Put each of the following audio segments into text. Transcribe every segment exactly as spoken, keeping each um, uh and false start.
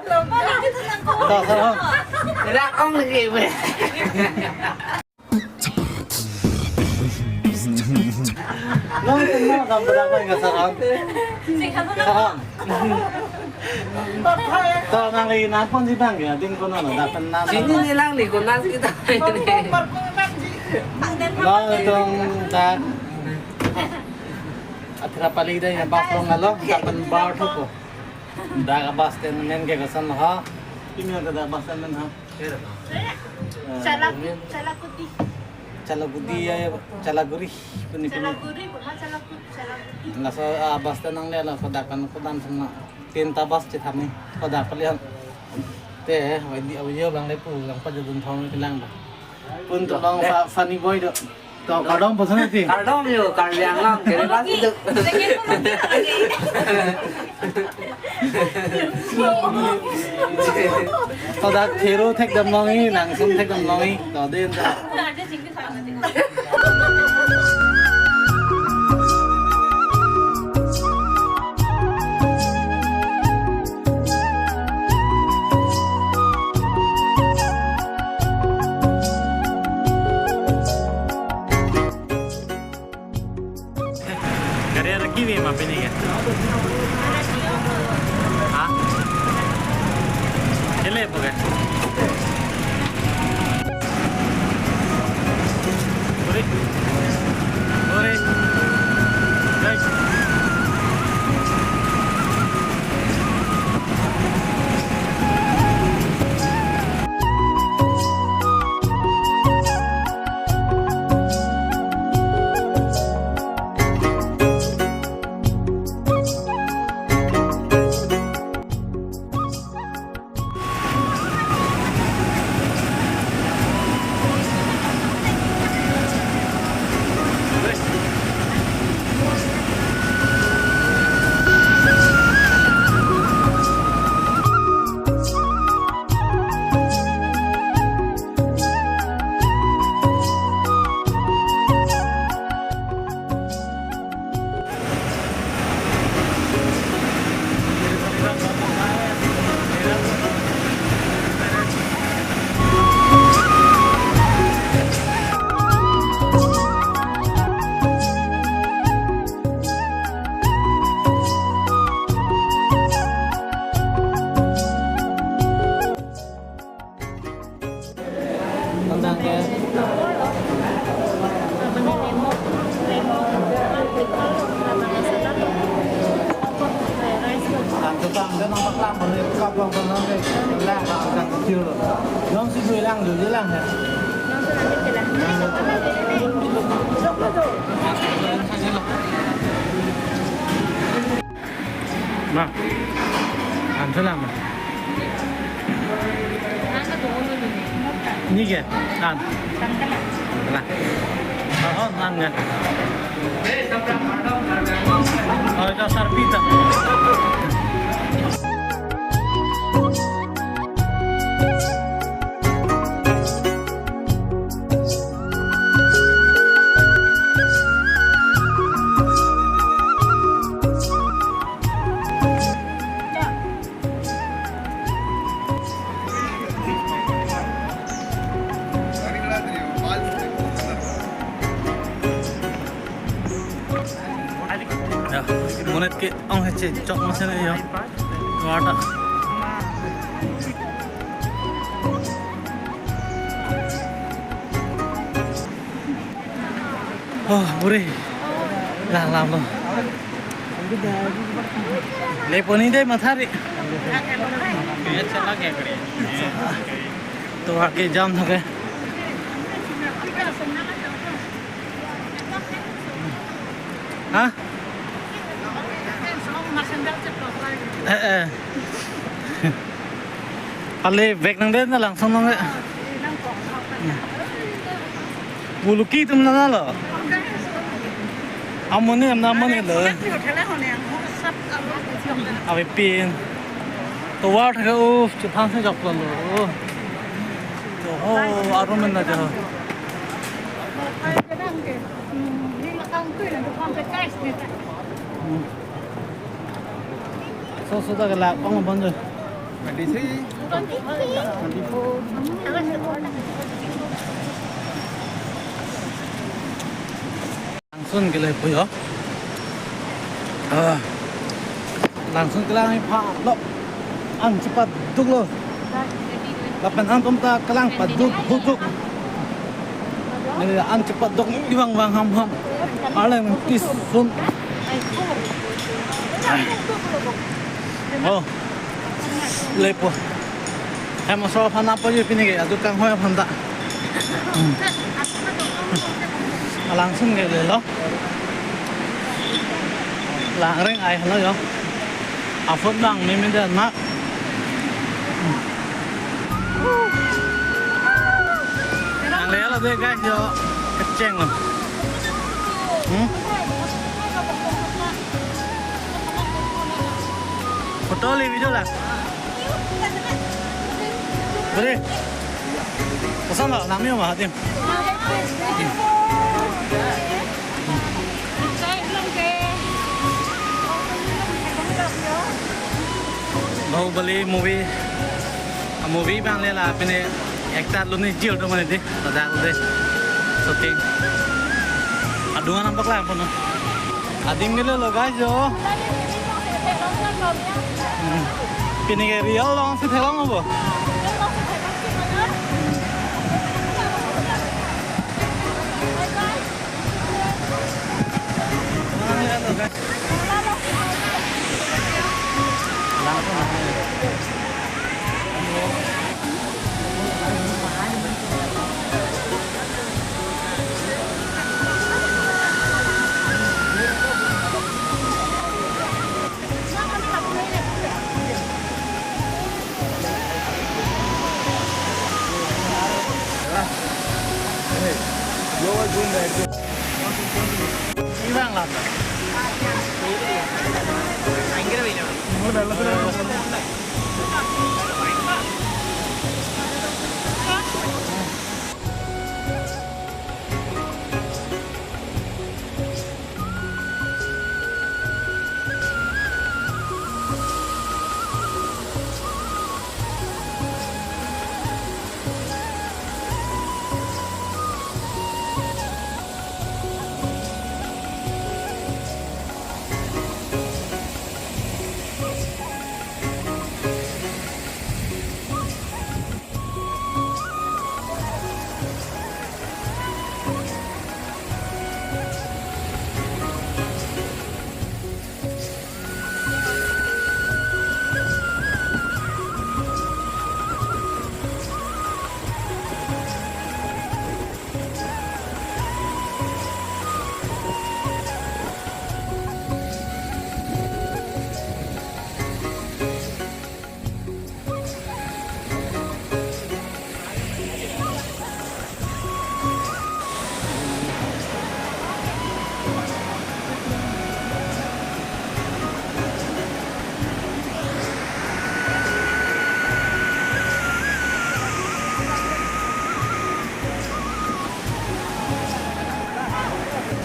To, sir, hon. Rak ong lagi, be. Nong tengok dam bedak pen ke, sir, hon. Sir, hon. To, nangli nangpon si bang ya, ding kono no, dak pen nang. Sini ni lang ni kono si kita. Nong itum dak Athira pali dah ya, bus long alo, dak pen bar thupo. Dak bus stand men ke koson ha. Pini ada dak bus stand men ha. Chalak, Chalakuti. Chalagudi ya, Chalaguri. Pini, pini. Chalaguri, bukan Chalaku-, Chalakuti. Laso, ah, bus stand nangle laso dak pen kodam sama. Tinta bus chethan ni. Kodak palian. Te, wadi awyo bang le pu, lang pajudun thong ni lang ba. Pun tolong fa-, funny boy do. To, kardom pasan ti. Kardom yo, Karbi Anglong, kere last itu. To dak thero thek dam longi, langsung thek dam longi. To den ta. Gari ada kiwi ma pini ke? Ha? Kele po ke? Ore. Ore. Guys. Tentang ke. Ang tukang dia nampak lampu ni, kapal pernah ni, lang, ang kecil. Yang si dua lang, dua lang ya. Ma. An thu lang ma. Ni ke? An. Kalang. Oh, an nge. Oh, ito sarpi ta. Ya, monit ke-ong he chechok mesen ya. Wata. Oh, buri. Lang lam lo. Leponi dei mathari. To ake jam thake. Ha? Eh, eh. Ale bag nangdet na langsung nang. Buluki atum nang lo. Amonit, amonit lo. Avepin. Tovar thake, uff, chephan se joklo lo. To ho, arum na jo. Hmm. So, so ta kelak ong bon jo. Twenty-three, twenty-four. Langsun kele puyo. Ah. Langsun kelang ipha lo. An chepaduk lo. Lapen antum ta kelang paduk huduk. Mene an chepaduk ivang vang ham ham. Arleng nangpisun. Oh. Lepo. Hem aso aphan nangpaji pini ke, aduk kanghoi aphan ta. Hmm. Langsun kele lo. Langreng ai halo yo. Afut bang mimi dan mak. Nangle lo de guys yo. Kecheng lo. Hmm? Photo le, video la. Beri. Pesan lo, nami ma hatim. Bahubali movie. A movie bang le la pine actor lo ni jil do mane de. Ladak de shooting. Adung anam paklang pon. Adim kele lo guys yo. Hmm. Pini ke real long si theklong bo.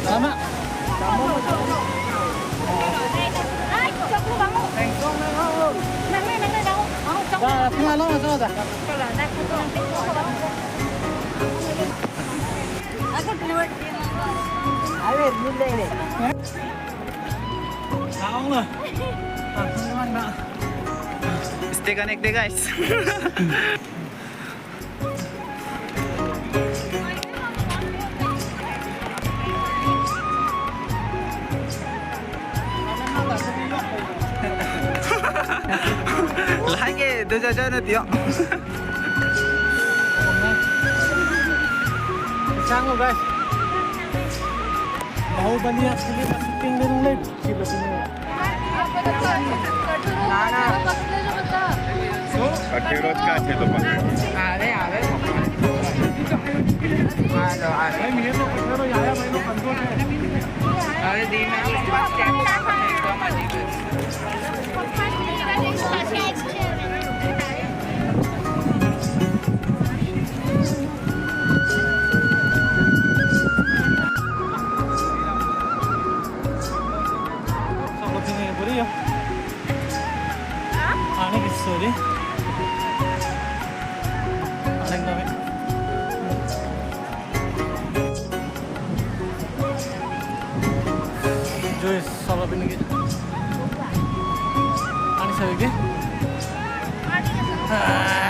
Lama. Dah, tinggal lo, masuk dah. Taong lo. Stay connected, guys. Lahai ke, do jajan na tiyo. Chang lo, guys. Bahubali a film shooting dun le. Kachurot ka chelo pa. Are, are. Alo, are. Are, di na. Ani ke sorry. Wes, solo pin lagi. Ani sabi ke? Ah.